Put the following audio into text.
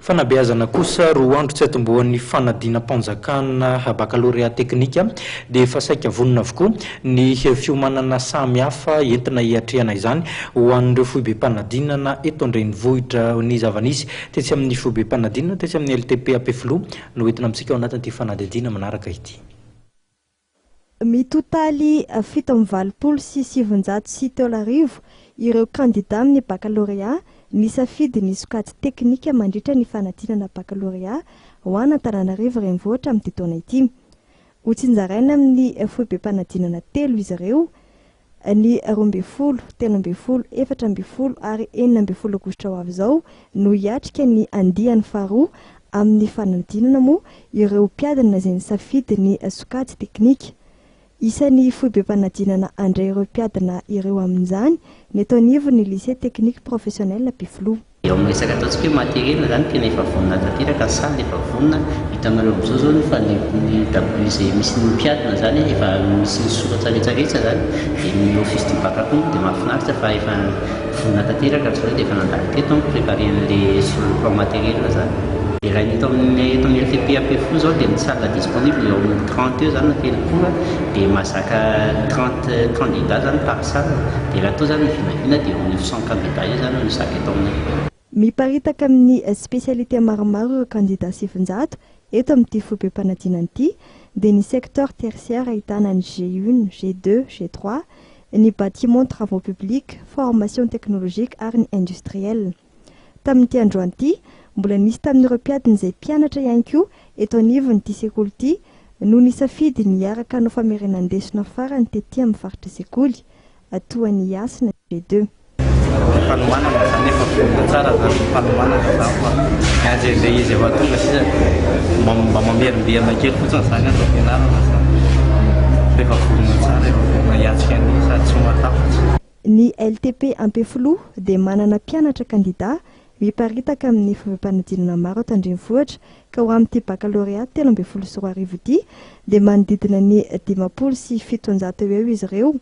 Fanabeazana kosa, 2 andro tsy atombohan'ny fanadinam-panjakana bakalorea teknika dia efa saika vonona avokoa ny fiomanana samihafa entina hiatrehana izany ho an'ireo foibe-panadinana eto an-drenivohitra. Ny zava-nisy tetsy amin'ny foibe-panadinana tetsy amin'ny LTP Ampefiloha no entina amintsika ao anatin'ity fanadihadiana manaraka ity. Mitotaly 387 ireo kandida amin'ny bakalorea nisafidy ny sokajy teknika mandritra ny fanadinana bakalorea ho an'Antananarivo Renivohitra amin'ity taona ity. Hotsinjaraina amin'ny foibem-panadinana telo izy ireo ny 12, 13, 14 ary 16 aogositra ho avy izao no hiatrika ny andiany faharoa amin'ny fanadinana moa ireo mpiadina izay nisafidy ny sokajy teknika. Isan'ny foibem-panadinana handray ireo mpiadina ireo amin'izany ny eto anivon'ny Lycée Technique Professionnel Ampefiloha. Eo amin'ny resaka ataontsika hoe matériel izany, tena efa vonona tanteraka ny salle, efa vonona. Hitanareo amin'izao izao fa ny tableau izay misy ny mpiadina izany efa misy ny soratra rehetrarehetra izany. Dia ny office du bac koa moa dia mahafinaritra fa efa vonona tanteraka ry zareo, dia efa nandalo teto mi-préparer an'ilay sur le plan matériel izany. Dia raha ny eto amin'ny LTP Ampefiloha izao dia ny salle disponible eo amin'ny 30 eo izany na 30, dia mahazaka 30 candidats izany par salle. Dia raha atao izany ny vinavina dia eo amin'ny 900 candidats eo izany no mizaka eto aminay. Miparitaka amin'ny spécialité maromaro ireo kandida 900 eto amin'ity foibem-panadinana ity, dia ny secteur tertiaire ahitana ny G1, G2, G3, ny bâtiment, travaux publics, formation technologique ary ny industriel. Tamin'ity androany ity, mbola nisy tamin'ireo mpiadina izay mpianatra ihany koa eto anivon'ity sekoly ity no nisafidy ny hiaraka hanao famerenan-desona farany tety amin'ny faritra sekoly, toa ny Hasina G2. Fanomanana zany efa vonona tsara zany ny fanomanana zany, fa miandry an'ilay izy efa tonga sisa, mba mamerimberina kely fotsiny zany atao fianarana zany, fa efa vonona tsara, efa vonona hiatrika ny sady tsy matahotra. Ny LTP Ampefiloha dia manana mpianatra kandida miparitaka amin'ny foibem-panadinana maro eto an-drenivohitra, ka ho amin'ity bakalorea 2013 ity dia manodidina ny 750 eo eo izy ireo.